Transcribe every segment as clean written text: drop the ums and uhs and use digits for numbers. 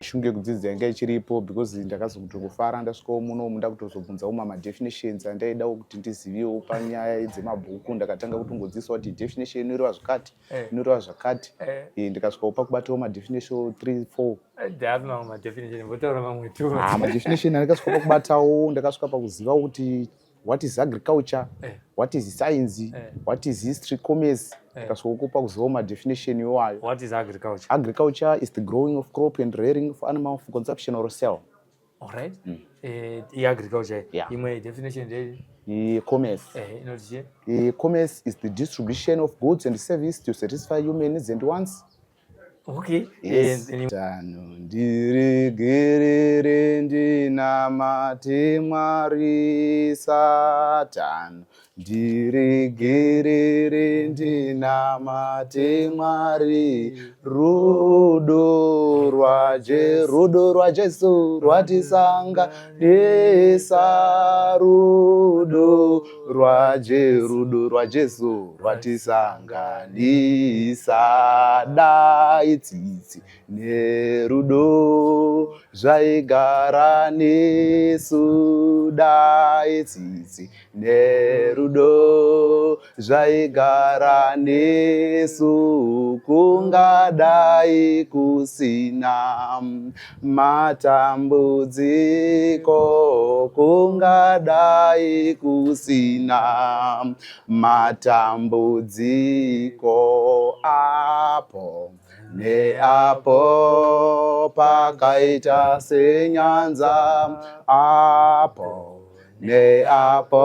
Shungu yekudzidza yanga ichiripo because ndakazotongofara ndasvikawo munomu ndakutozobvunzawo ma madefinitions andaidawo kuti ndizivewo panyaya dzemabhuku. Ndakatanga kutongodzidziswa kuti definition inoreva zvakati, inoreva zvakati. Ndikasvikawo pakubatawo madefinition 3 4. Ndava madefinition, votaura mamwe tu. Ah, madefinition andakasvika pakubatawo, ndakasvika pakuziva kuti what is agriculture, what is science, what is history, commerce. Ndikasvika pakuzivawo madefinition iwayo. What is agriculture? Agriculture is the growing of crop and rearing of animal for consumption or sale. All right. I-agriculture. Yeah. Imwe definition ndei? Commerce. Inoti chii? Commerce is the distribution of goods and service to satisfy human needs and wants. Okay. Yes. Tano ndiregerere ndinamate Mwari. Satano ndiregerere ndinamate Mwari. Rudo rwaje, rudo rwaJesu rwatisanganisa. Rudo rwaje, rudo rwaJesu rwatisanganisa. Dai tsitsi nerudo zvaigara nesu, dai tsitsi nerudo zvaigara nesu, kungadai kusina matambudziko, kungadai kusina matambudziko. Apo neapo pakaita senyanza, apo neapo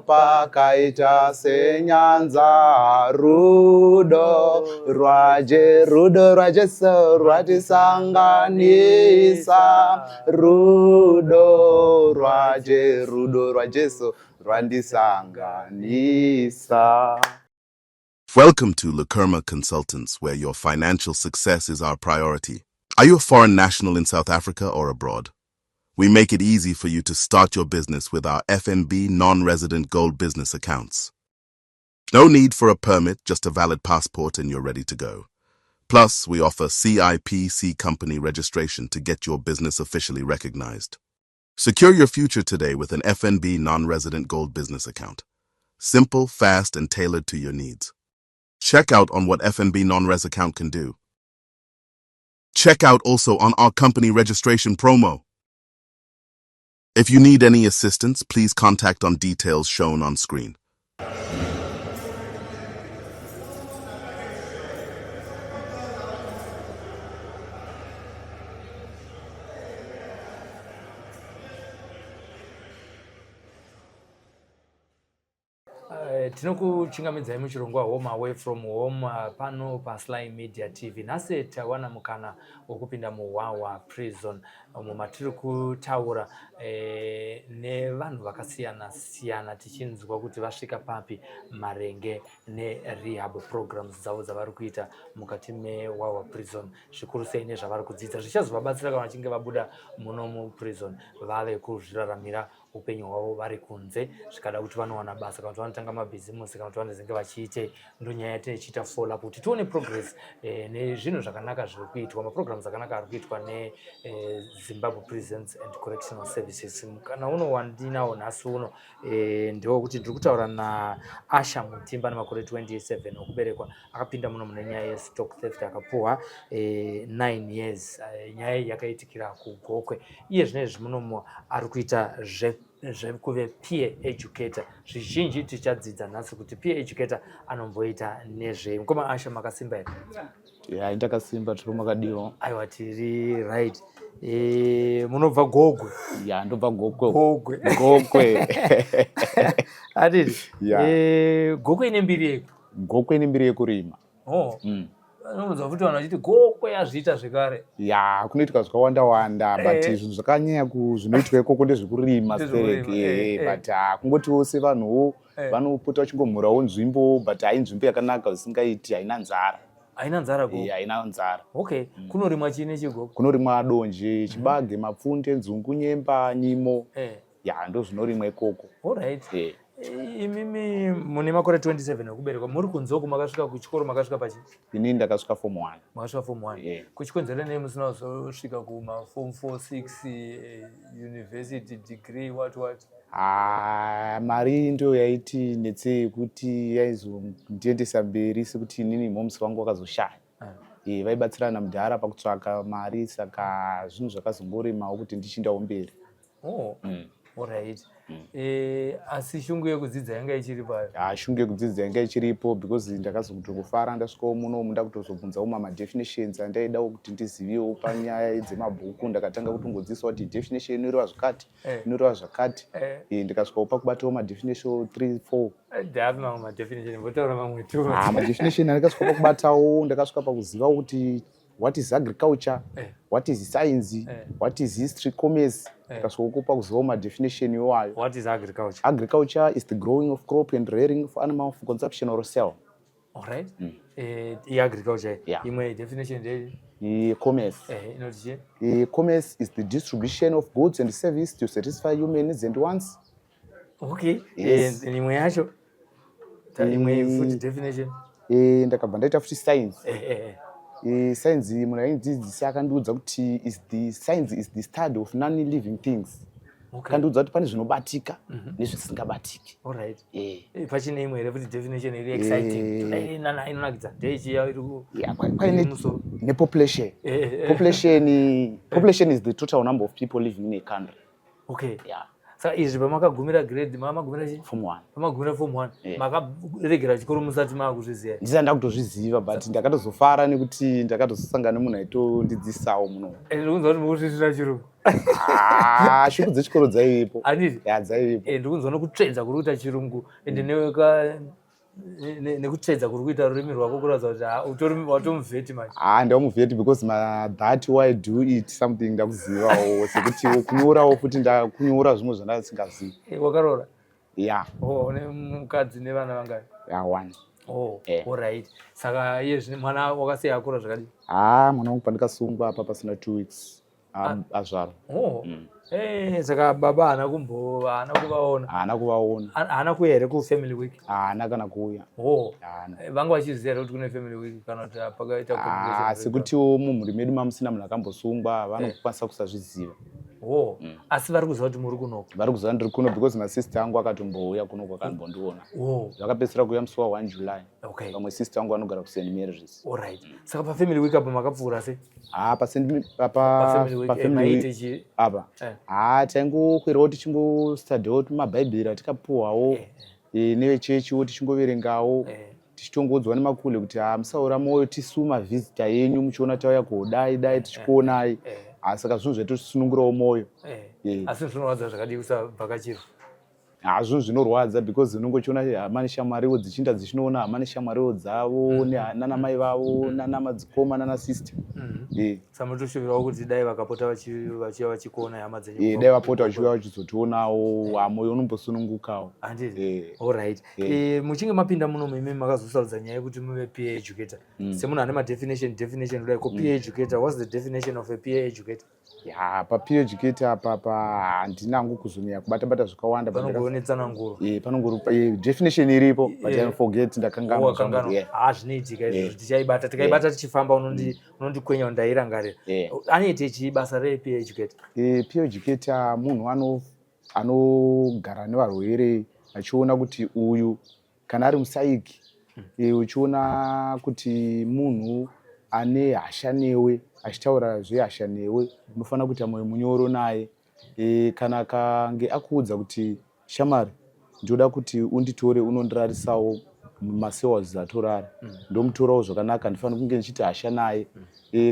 pakaita senyanza, rudo rwaje, rudo rwaJesu rwatisanganisa. Rudo rwaje, rudo rwaJesu rwandisanganisa. Welcome to Lakerma Consultants, where your financial success is our priority. Are you a foreign national in South Africa or abroad? We make it easy for you to start your business with our FNB non-resident gold business accounts. No need for a permit, just a valid passport and you're ready to go. Plus, we offer CIPC company registration to get your business officially recognized. Secure your future today with an FNB non-resident gold business account. Simple, fast, and tailored to your needs. Check out on what FNB non-res account can do. Check out also on our company registration promo. If you need any assistance, please contact on details shown on screen. Tinokuchingamidzai muchirongwa Home Away From Home pano paSly Media TV. Nhasi tawana mukana wekupinda muHwahwa Prison, umo matiri kutaura nevanhu vakasiyana siyana, tichinzwa kuti vasvika papi maringe nerehab programs dzavo dzavari kuita mukati meHwahwa Prison, zvikuru sei nezvavari kudzidza zvichazovabatsira kana vachinge vabuda muno muprison vave kuzviraramira upenyu hwavo vari kunze, zvikada kuti vanowana basa kana kuti vanotanga mabhizimusi kana kuti vanozenge vachiite. Ndonyaya yatinenge tichiita follow up kuti tione progress nezvinhu zvakanaka zviri kuitwa, maprograms akanaka ari kuitwa neZimbabwe Prisons and Correctional Services. Mukana uno wandinawo nhasi uno ndewekuti ndiri kutaura naAsha Mutimba, nemakore 27 okuberekwa, akapinda muno mune nyaya yestock theft, akapuhwa 9 years. Nyaya iyi yakaitikira kuGokwe. Iye zvinezvi munomo ari kuita zvekuve peer educator. Zvizhinji tichadzidza nhasi kuti peer educator anomboita nezvei. Mukoma Asha, makasimba here? Ya, ndakasimba, tiri makadiwa? Aiwa, tiri right. Munobva Gogwe? Ya, ndobva Gokwe. Gogwe. Gokwe. Atiti Ya. Gokwe ine mbiri yeko? Gokwe ine mbiri yekurima. Oh. Unonzwa futi vanhu vachiti Gokwe yazviita zvekare. Ya, kunoitika zvakawanda wanda, but zvinhu zvakanyanya zvinoitwa ikoko ndezvekurima. Ndezvekurima, stereki. But kungotiwo sevanhuwo vanopota vachingomhurawo nzvimbo, but hai, nzvimbo yakanaka zvisingaiti, haina nzara. Haina nzara ko? Haina nzara. Okay, kunorimwa chii nechigokwe? Kunorimwa donje, chibage, mapfunde, nzungu, nyemba, nyimo. Ya, ndo zvinorimwa ikoko. Alright. Imimi mune makore 27 ekuberekwa, muri kunze uku, makasvika kuchikoro, makasvika pachi? Inini ndakasvika form 1. Makasvika form 1? Yeah. Kuchikonzera nei musina kuzosvika kuma form 4, 6, university degree, what what? Ah, mari ndo yaiti netsei yekuti yaizondiendesa mberi, sekuti inini momusi wangu wakazoshaya. Vaibatsirana mudhara pakutsvaka mari, saka zvinhu zvakazongoremawo kuti ndichindawo mberi. Oh, alright. Asi shungu yekudzidza yanga ichiri payo? Ah, shungu yekudzidza yanga ichiripo, because ndakazongotongofara ndasvikawo munomu, ndakutozobvunzawo mamadefinitions andaidawo kuti ndizivewo panyaya dzemabhuku. Ndakatanga kutongodzidziswa kuti definition inoreva zvakati, inoreva zvakati. Ndikasvikawo pakubatawo madefinition 3, 4. Ndapi mamwe madefinition? Mbotaura mamwe tu. Ah, madefinition andakasvika pakubatawo, ndakasvika pakuzivawo kuti what is agriculture, what is science, what is history, commerce. Ndikasvikawo pakuzivawo madefinition iwayo. What is agriculture? Agriculture is the growing of crop and rearing of animal for consumption or sale. Alright. I-agriculture. Yeah. Imwe definition ndei? Commerce. Inoti chii? Commerce is the distribution of goods and service to satisfy human needs and wants. Okay. Yes. Imwe yacho, imwe futi definition? Ndakabva ndaita futi science. Science, munhu aindidzidzisa akandiudza kuti is the science is the study of non living things. Akandiudza kuti pane zvinobatika nezvisingabatiki. Alright. Pachine imwe here futi definition iri exciting? Nana inonakidza ndeichiya iri Yeah, kwaine musoro? Nepopulation. Population is the total number of people living in a country. Yeah. Saka izvi pamakagumira grade, mamagumira chii? Form 1. Pamagumira form 1? Yeah. Makaregera chikoro musati maakuzviziva? Ndisati ndakutozviziva, but ndakatozofara nekuti ndakatozosangana nemunhu aitondidzidzisawo muno. Ndikunzwa kuti mukusvisvira chirungu. Ah, shungu dzechikoro dzaivipo. Handiti? Ya, dzaivipo. Ndikunzwa nokutsvedza kuri kuita chirungu, ende nekutsvedza kuri kuita rurimi rwako kuratidza kuti ha, watomuvheti manje. Ah, ndamuvheti because that why do it something ndakuzivawo, sekuti kunyorawo futi, ndakunyora zvimwe zvandasingazivi. Wakaroora? Ya. Oh, une mukadzi nevana vangani? Ya, one. Oh, alright. Saka iye zvino mwana wakasiya akura zvakadii? Ah, mwana wangu pandakasungwa apa pasina 2 weeks azvarwa. Oh. Saka baba haana kumbo, haana kuvaona? Haana kuvaona. Haana kuuya here kufamily week? Haana kana kuuya. Oh. Haana. Vanga vachiziva here kuti kune family week, kana kuti pakaita communication Ah, breakdown? Sekutiwo mumhuri medu mamusina munhu akambosungwa, vanokwanisa kusazviziva. Oh. Asi vari kuziva kuti muri kunoko? Vari kuziva ndiri kuno because masista angu akatombouya kuno kwakambondiona. Zvakapedzisira kuuya musi wa1 July. Vamwe sister angu vanogara kuSt Marys. Alright. Saka pafamily week apa makapfuura sei? Ha, Pafamily week, pafamily maite week chi? Apa ha, taingokwirawo tichingostadhawo mabhaibheri atikapuhwawo nevechechiwo, tichingoverengawo, tichitongodzwa nemakule kuti ha, musaura mwoyo, tisu mavhizita yenyu, muchiona tauya kodai dai tichikuonai. Ah, saka zvinhu zvaitosunungurawo mwoyo. Asi zvinorwadza zvakadii kusabvakachirwa? Ha, zvinhu zvinorwadza because unenge uchiona hama neshamwariwo dzichiinda dzichinoona hama neshamwariwo dzavo, nana mai vavo, nana madzikoma, nana sister. Saka mutoshuvirawo kuti dai vakapota vachiuya vachikuona hama dzenyu? Dai vapota vachiuya vachizotionawo, ha, mwoyo unombosunungukawo. Handiti? Alright. Muchinge mapinda muno imi, makazosarudza nyaya yekuti muve peer educator. Semunhu ane madefinition definition kudai, ko peer educator, what's the definition of a peer educator? Ya, papeer educator apa handina hangu kuzonyanya kubata bata zvakawanda, but Panongove netsananguro. Panongori definition iripo, but I forget, ndakanganwa. Wakanganwa? Yeah. Ha, zvinoitika izvozvo. Tichaibata, tikaibata tichifamba, unondikwenya, ndairangarira. Anoite chii basa repeer educator? Peer educator munhu anogara nevarwere achiona kuti uyu kana ari musaiki, uchiona kuti munhu ane hasha newe, achitaura zvehasha newe, unofanira kuita mwoyo munyoro naye. Kana kange akuudza kuti, "Shamari, ndoda kuti unditore unondirarisawo mumasewas atorara," ndomutorawo zvakanaka, handifaniri kunge ndichiti hasha naye.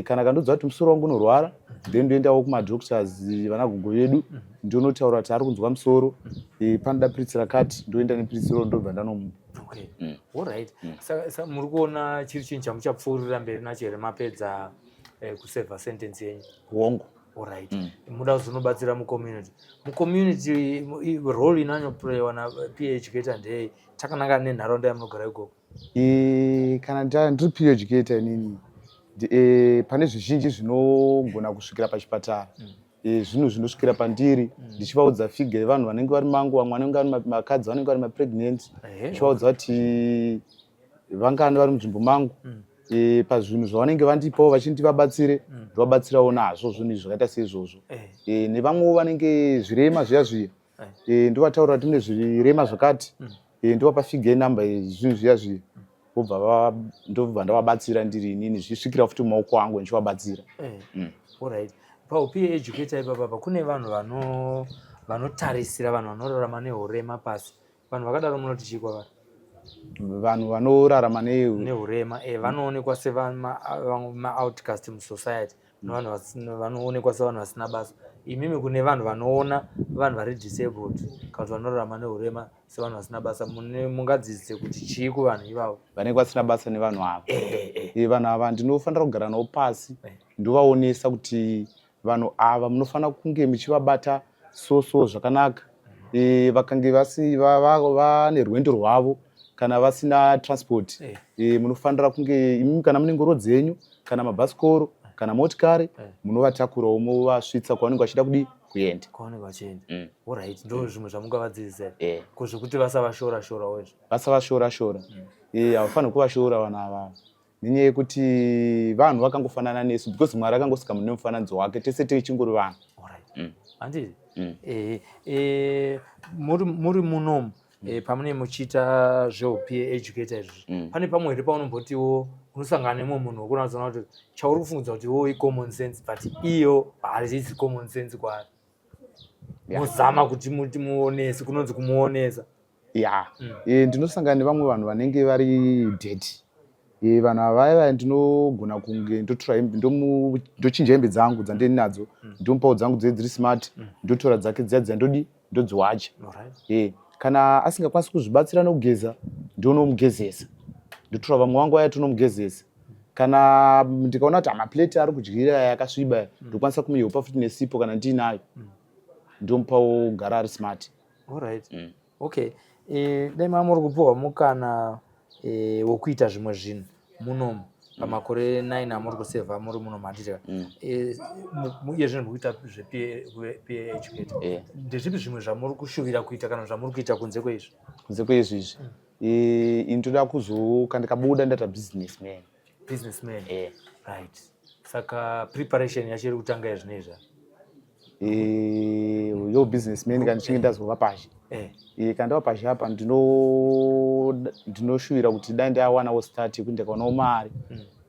Kana kandodza kuti musoro wangu unorwara, then ndoendawo kumadoctors, vanagogo vedu, ndonotaura kuti ari kunzwa musoro, panoda piritsi rakati, ndoenda nepiritsi iro, ndobva ndanomupa. Okay, alright. Saka muri kuona chiri chinhu chamuchapfuurira mberi nacho here mapedza kusevha sentence yenyu? Hongu. Alright. Muda kuzonobatsira mucommunity. Mucommunity, role inonyanyoplayiwa napeer educator ndei, takananga nenharaunda yamunogara ikoko? Kana ndiri peer educator inini, pane zvizhinji zvinogona kusvikira pachipatara. Zvinhu zvinosvikira pandiri ndichivaudza figure yevanhu vanenge vari mangu, vamwe vanenge vari vakadzi vanenge vari mapregnant, ndichivaudza kuti vangani vari munzvimbo mangu. Pazvinhu zvavanenge vandipawo vachindi vabatsire, ndovabatsirawo nazvo zvinhu izvi zvakaita seizvozvo. Nevamwewo vanenge zvirema zviya zviya, ndovataurira kuti mune zvirema zvakati, ndovapa figure yenamba yezvinhu zviya zviya, vobva ndobva ndavabatsira ndiri inini, zvichisvikira futi mumaoko angu ndichivabatsira. Alright, paupeer educator ipapapa kune vanhu vanotarisira vanhu vanorarama neurema pasi. Vanhu vakadaro munoti chii kwavari? Vanhu vanorarama neurema, vanoonekwa semaoutcast musociety, nevanhu vanoonekwa sevanhu vasina basa. Imimi, kune vanhu vanoona vanhu vari disabled kana kuti vanorarama neurema sevanhu vasina basa, mungadzidzise kuti chii kuvanhu ivavo? Vanenge vasina basa nevanhu ava? Vanhu ava ndinofanira kugara navo pasi, ndovaonesa kuti vanhu ava munofanira kunge muchivabata so so zvakanaka. Vakange vane rwendo rwavo kana vasina transport, munofanira kunge imimi kana mune ngoro dzenyu kana mabhasikoro kana motikari, munovatakurawo movasvitsa kwavanenge vachida kudi kuenda. Kwavanenge vachienda. Alright, ndo zvimwe zvamungavadzidzisa? Ko zvekuti vasavashora shorawo izvo? Vasavashora shora, havafaniri kuvashora vanhu ava nenyaya yekuti vanhu vakangofanana nesu, because Mwari akangosika munhu nemufananidzo wake, tese tichingori vanhu. Alright. Handiti? Muri munomu, pamunenge muchiita zveupeer educator izvi, pane pamwe here paunombotiwo unosangana nemumwe munhu wekunazoona kuti chauri kufungudza kuti iwo icommon sense, but iyo harisi common sense kwaari, muzama kuti muti muonese, kunonzi kumuonesa? Ya. Ndinosangana nevamwe vanhu vanenge vari dirty. Vanhu ava vaya ndinogona kunge ndotora hembe, ndochinja hembe dzangu dzandinadzo, ndomupawo dzangu dziye dziri smart, ndotora dzake dziya dziya, ndodi ndodziwacha. Kana asingakwanisi kuzvibatsira nokugeza, ndonomugezesa, ndotora vamwe vangu vaya tonomugezesa. Kana ndikaona kuti maplate ari kudyira aya akasviba aya, ndokwanisa kumuhelpa futi nesipo kana ndiinayo, ndomupawo gara ari smart. Alright. Okay, dai mava muri kupiwa mukana wokuita zvimwe zvinhu munomu pamakore 9 amuri kusevha muri muno, handiti? Iye zvino muri kuita zvepeer educator. Ndezvipi zvimwe zvamuri kushuvira kuita kana zvamuri kuita kunze kweizvi? Kunze kweizvi izvi, ini ndoda kuzo kana ndikabuda ndaita businessman. Businessman? Right, saka preparation yacho iri kutanga izvinezvi? Yo businessman, kana ndichinge ndazova pashe, kana ndava pashe apa, ndinoshuvira kuti dai ndawanawo start yekuti ndikaonawo mari,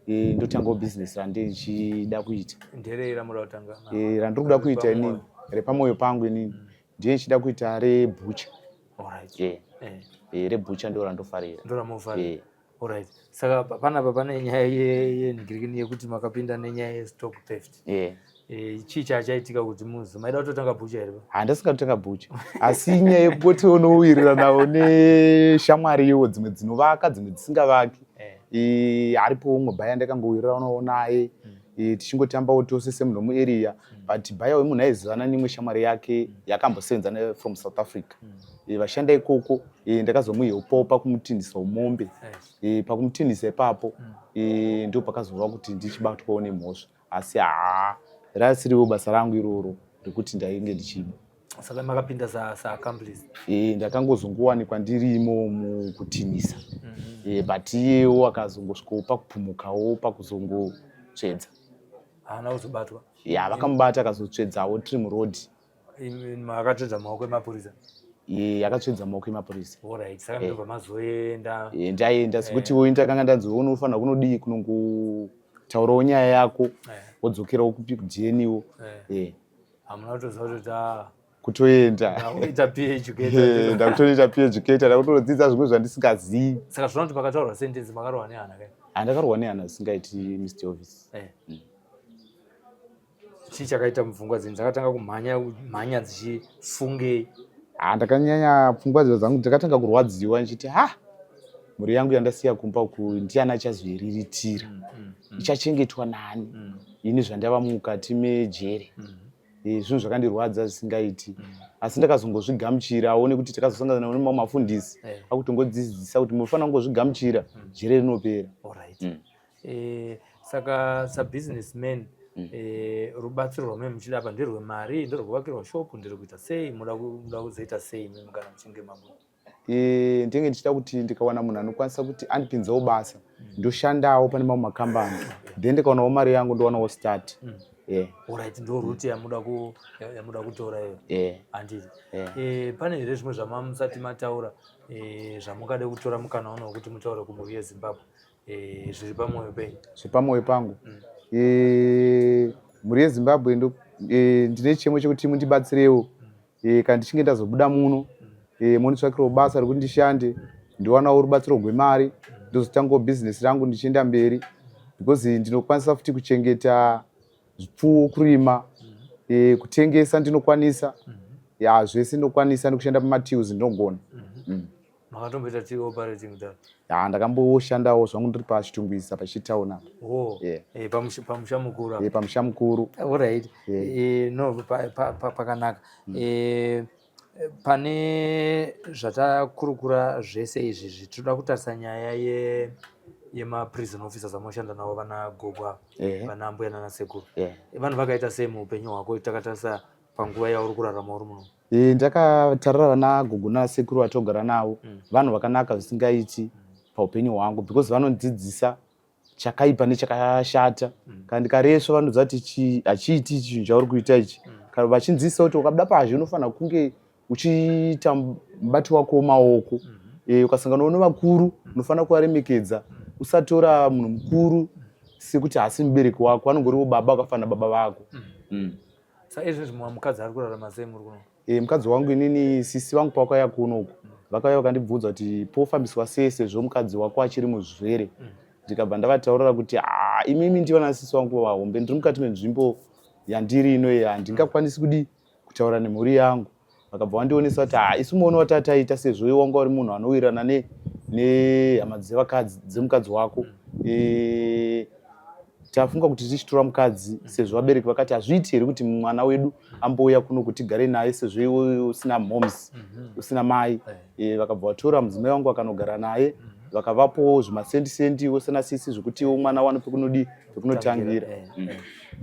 ndotangawo business randichida kuita. Nderei ramuda kutanga? Randiri kuda kuita inini, repamwoyo pangu inini, ndiye ndichida kuita rebhucha. Rebhucha ndo randofarira. Ndo ramufarira. Alright, saka panapa pane nyaya yenhingirikini yekuti makapinda nenyaya yestock theft. Chii chachaitika kuti muzi maida kutotanga bhucha here? Handisingatotenga bhucha, asi nyaya yekungoti unowiriranawo neshamwariwo, dzimwe dzinovaka, dzimwe dzisingavaki. Aripo umwe bhaya ndakangowiriranawo naye, tichingotambawo tose semunhu wemuarea, but bhaya wemunhu aizivana neimwe shamwari yake yakambosevenza naye from South Africa. Vashanda ikoko. Ndakazomuhelpawo pakumutinhisa mombe. Pakumutinhisa ipapo, ndo pakazova kuti ndichibatwawo nemhosva, asi haa, rasiriwo basa rangu iroro rekuti ndainge ndichiba. Saka makapinda saaccomplice? Ndakangozongowanikwa ndirimo mukutinhisa. But iyewo akazongosvikawo pakupumukawo pakuzongotsvedza. Haana kuzobatwa? Ya, vakamubata, akazotsvedzawo tiri murodhi. Akatsvedza maoko emapurisa? Akatsvedza maoko emapurisa. Alright, saka ndobva mazoenda? Ndaenda sekutiwo ndakanga ndanzi unofanira kunodii, kunongotaurawo nyaya yako, wodzokerawo kupi, kuDNwo. Hamuna kutoziva kuti ta Kutoenda. Ndakuita peer educator. Ndakutoita peer educator, ndakutodzidza zvimwe zvandisingazii. Saka zvino kuti pakataurwa sentence, makarohwa nehana kai? Handakarohwa nehana zvisingaiti, Mr Office. Chii chakaita mupfungwa dzenyu dzakatanga kumhanya mhanya dzichifungei? Ha, ndakanyanya pfungwa dziva dzangu ndakatanga kurwadziwa ndichiti, ha, mhuri yangu yandasiya kumba uku, ndiani achazoiriritira? Ichachengetwa nani ini zvandava mukati mejere? Zvinhu zvakandirwadza zvisingaiti, asi ndakazongozvigamuchirawo nekuti takazosangana nemamwe mafundisi akutongodzidzisa kuti munofanira kungozvigamuchira, jere rinopera. Alright. Saka sabusinessman Rubatsiro rwamai muchida apa nderwemari, nderwekuvakirwa shopu, nderwekuita sei? Muda kuzoita sei imimi kana muchinge mabuda? Ndinenge ndichida kuti ndikawana munhu anokwanisa kuti andipinzewo basa, ndoshandawo pane mamwe makambani, then ndikawanawo mari yangu, ndowanawo start. Yeah. Alright, ndo route yamuda kutora iyo? Yeah. Handiti? Yeah. Pane here zvimwe zvamamusati mataura, zvamungade kutora mukana uno wekuti mutaure kumhuri yeZimbabwe, zviri pamwoyo penyu? Zvepamwoyo pangu? Mhuri yeZimbabwe, ndine chichemo chekuti mundibatsirewo. Kana ndichinge ndazobuda muno, monditsvakirawo basa rekuti ndishande, ndiwanawo rubatsiro rwemari, ndozotangawo bhizinesi rangu ndichienda mberi, because ndinokwanisa futi kuchengeta zvipfuwo, kurima, kutengesa ndinokwanisa. Ya, zvese ndinokwanisa, nekushanda pamatills ndinogona. Makatomboita till operating kudaro? Ya, ndakamboshandawo zvangu ndiri paChitungwiza, pachitauni apa. Oh. Yeah. Pamusha mukuru apa? Pamusha mukuru. Alright. Yeah. No, pakanaka. Pane zvatakurukura zvese izvi, tinoda kutarisa nyaya yemaprison officers amoshanda navo, vana gogo ava, vana mbuya nanasekuru. Vanhu vakaita sei muupenyu hwako, takatarisa panguva yauri kurarama uri muno? Ndakatarira vana gogo nasekuru vatogara navo, vanhu vakanaka zvisingaiti paupenyu hwangu, because vanondidzidzisa chakaipa nechakashata. Kana ndikaresva, vanoudza kuti hachiiti chinhu chauri kuita ichi. Kana vachinzisa kuti ukabuda pazhe unofanira kunge uchiita mubati wako wemaoko. Ukasanganawo nevakuru unofanira kuvaremekedza, usatora munhu mukuru sekuti haasi mubereki wako, anongoriwo baba wakafanira baba vako. Saizvezvi mumwe mukadzi ari kurarama sei muri kuno? Mukadzi wangu inini, sisi vangu pavakauya kunoku, vakauya vakandibvunza kuti pofambiswa sei sezvo mukadzi wako achiri muzvere. Ndikabva ndavataurira kuti, "Ah, imimi ndivana sisi vangu vahombe, ndiri mukati menzvimbo yandiri ino iyi, handingakwanisi kudi kutaura nemhuri yangu." Vakabva vandionesa kuti, "Ha, isu muono watataita, sezvo iwe wanga uri munhu anowirirana nehama dzevakadzi dzemukadzi wako, tafunga kuti tichitora mukadzi, sezvo vabereki vakati hazviiti here kuti mwana wedu ambouya kuno kuti tigare naye, sezvo iwe usina moms, usina mai." Vakabva vatora mudzimai wangu, vakanogara naye, vakavapowo zvimasendi-sendi sana sisi zvekutiwo mwana wane pekunodi pekunotangira.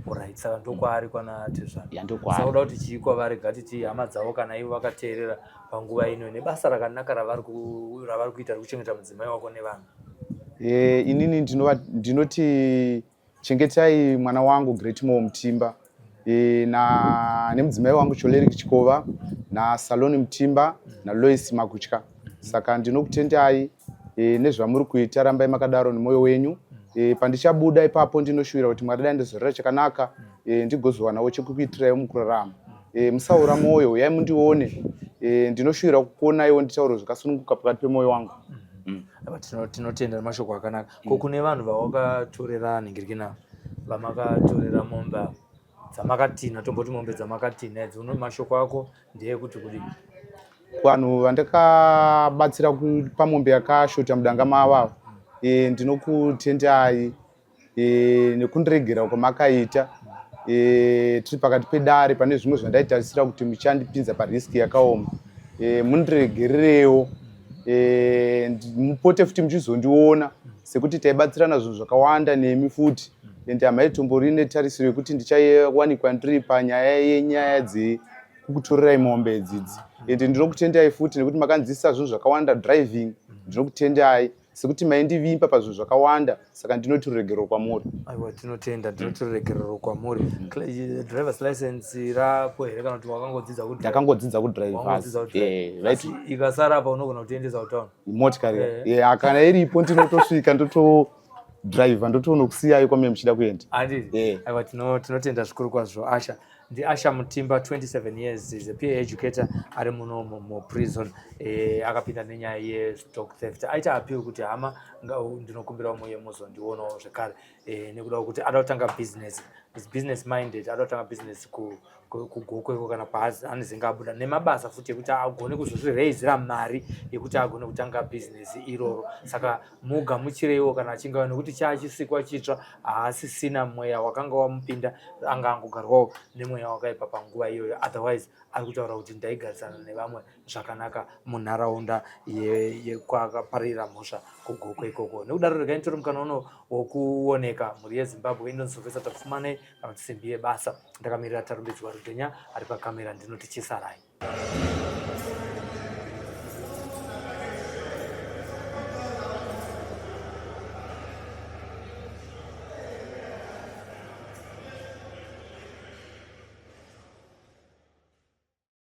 Alright, saka ndokwaari kwana tezvana? Ya, ndokwaari. Saka uda kuti chii kwavari? Gatiti hama dzavo, kana ivo vakateerera panguva ino, nebasa rakanaka ravari kuita rekuchengeta mudzimai wako nevana. Inini ndinoti chengetai mwana wangu Greatmore Mutimba, na nemudzimai wangu Cholerik Chikova, naSaloni Mutimba, naLois Makutya. Saka ndinokutendai nezvamuri kuita, rambai makadaro nemwoyo wenyu. Pandichabuda ipapo, ndinoshuvira kuti Mwari dai ndizorera chakanaka, ndigozowanawo chekukuitirai mukurarama. Musaora mwoyo, uyai mundione. Ndinoshuvira kukuonaiwo, nditaure zvakasununguka pakati pemwoyo wangu. Ava tinotenda nemashoko akanaka. Ko kune vanhu vawakatorera nhingirikina, vamakatorera mombe ava dzamakatina, tomboti mombe dzamakatina idzi, mashoko ako ndeyekuti kudii? Vanhu vandakabatsira kupa mombe yakashota mudanga mavo ava, ndinokutendai nekundiregera kwamakaita. Tiri pakati pedare, pane zvimwe zvandaitarisira kuti muchandipinza parisk yakaoma. Mundiregererewo, mupote futi muchizondiona, sekuti taibatsirana zvinhu zvakawanda nemi futi, ende hamaitombori netarisiro yekuti ndichawanikwa ndiri panyaya yenyaya dzekukutorerai mombe idzidzi. Ende ndinokutendai futi nekuti makandzidzisa zvinhu zvakawanda, driving. Ndinokutendai sekuti maindivimba pazvinhu zvakawanda, saka ndinoti ruregerero kwamuri. Aiwa, tinotenda, ndinoti ruregerero kwamuri. Drivers license rako here, kana kuti wakangodzidza kudrive? Ndakangodzidza kudrive. Wangodzidza kudrive. Right. Asi ikasara apa unogona kutiendesa kutauni? Motikari? Eh. Yeah, kana iripo ndinotosvika, ndotodriver, ndotonokusiyai kwamene muchida kuenda. Handiti? Eh. Aiwa, tinotenda zvikuru kwazvo, Asha. NdiAsha Mutimba, 27 years, is a peer educator ari muno muprison. Akapinda nenyaya yestock theft, aita appeal kuti hama, ndinokumbirawo muye muzondionawo zvekare, nekuda kwekuti ada kutanga business, is business minded, ada kutanga business kuGokweko kana paanenge abuda, nemabasa futi ekuti agone kuzozvireizira mari yekuti agone kutanga business iroro. Saka mugamuchireiwo kana achinge auya, nekuti chaachisikwa chitsva, haasisina mweya wakanga wamupinda, anga angogarwawo nemweya wakaipa panguva iyoyo. Otherwise ari kutaura kuti ndaigarisana nevamwe zvakanaka munharaunda yekwakaparira mhosva kuGokwe ikoko. Nekudaro regai nditore mukana uno wokuoneka, mhuri yeZimbabwe. Indonzi Sylvester Tapfumane. kana kuti simbi yebasa. Ndakamirira Tarumbidzwa Rudhenya ari pakamera, ndinoti chisarai.